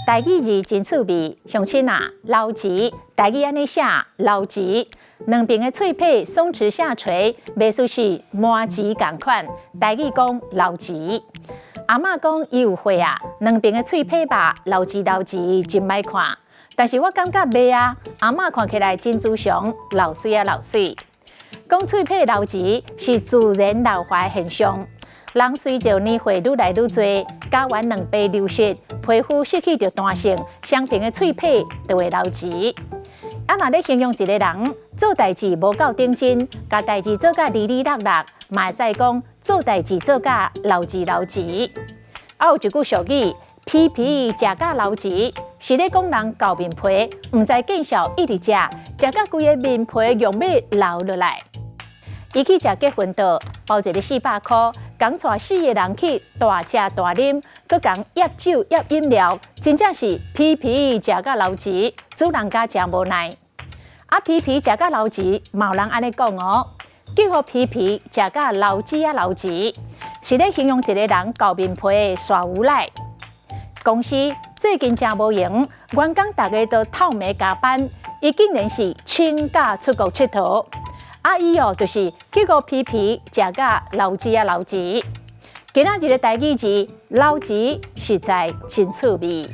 台語字真趣味，鄉親啊，老舌，台語按呢寫，老舌，兩爿的喙䫌鬆弛下垂，袂輸是麻糍仝款。台語講老舌。阿嬤講伊有歲啊，兩爿的喙䫌肉老舌老舌真歹看，但是我感覺袂啊，阿嬤看起來真慈祥，老媠啊老媠。講喙䫌老舌是自然老化現象。人隨著年歲愈來愈濟，膠原蛋白流失，皮膚失去著彈性，雙爿的喙䫌就會老舌。啊，若咧形容一個人做代誌無夠認真，共代誌做甲離離落落，嘛會使講做代誌做甲老舌老舌。啊，有一句俗語，皮皮食甲老舌，是咧講人厚面皮，毋知見笑一直食，食甲規个面皮用欲流落來。伊去食結婚桌，包一个400箍，共帶四个人去大食大啉，閣共挹酒挹飲料，真正是皮皮食甲流舌，主人家誠無奈。啊，皮皮食甲流舌，嘛有人按呢講哦，叫予皮皮食甲流舌仔流舌，是咧形容一個人厚面皮耍無賴。公司最近誠無閒，員工逐家都透暝加班，伊竟然是請假出國𨑨迌。啊，伊哦，就是去予皮皮食甲流舌仔流舌。今仔日的台語字，老舌實在真趣味。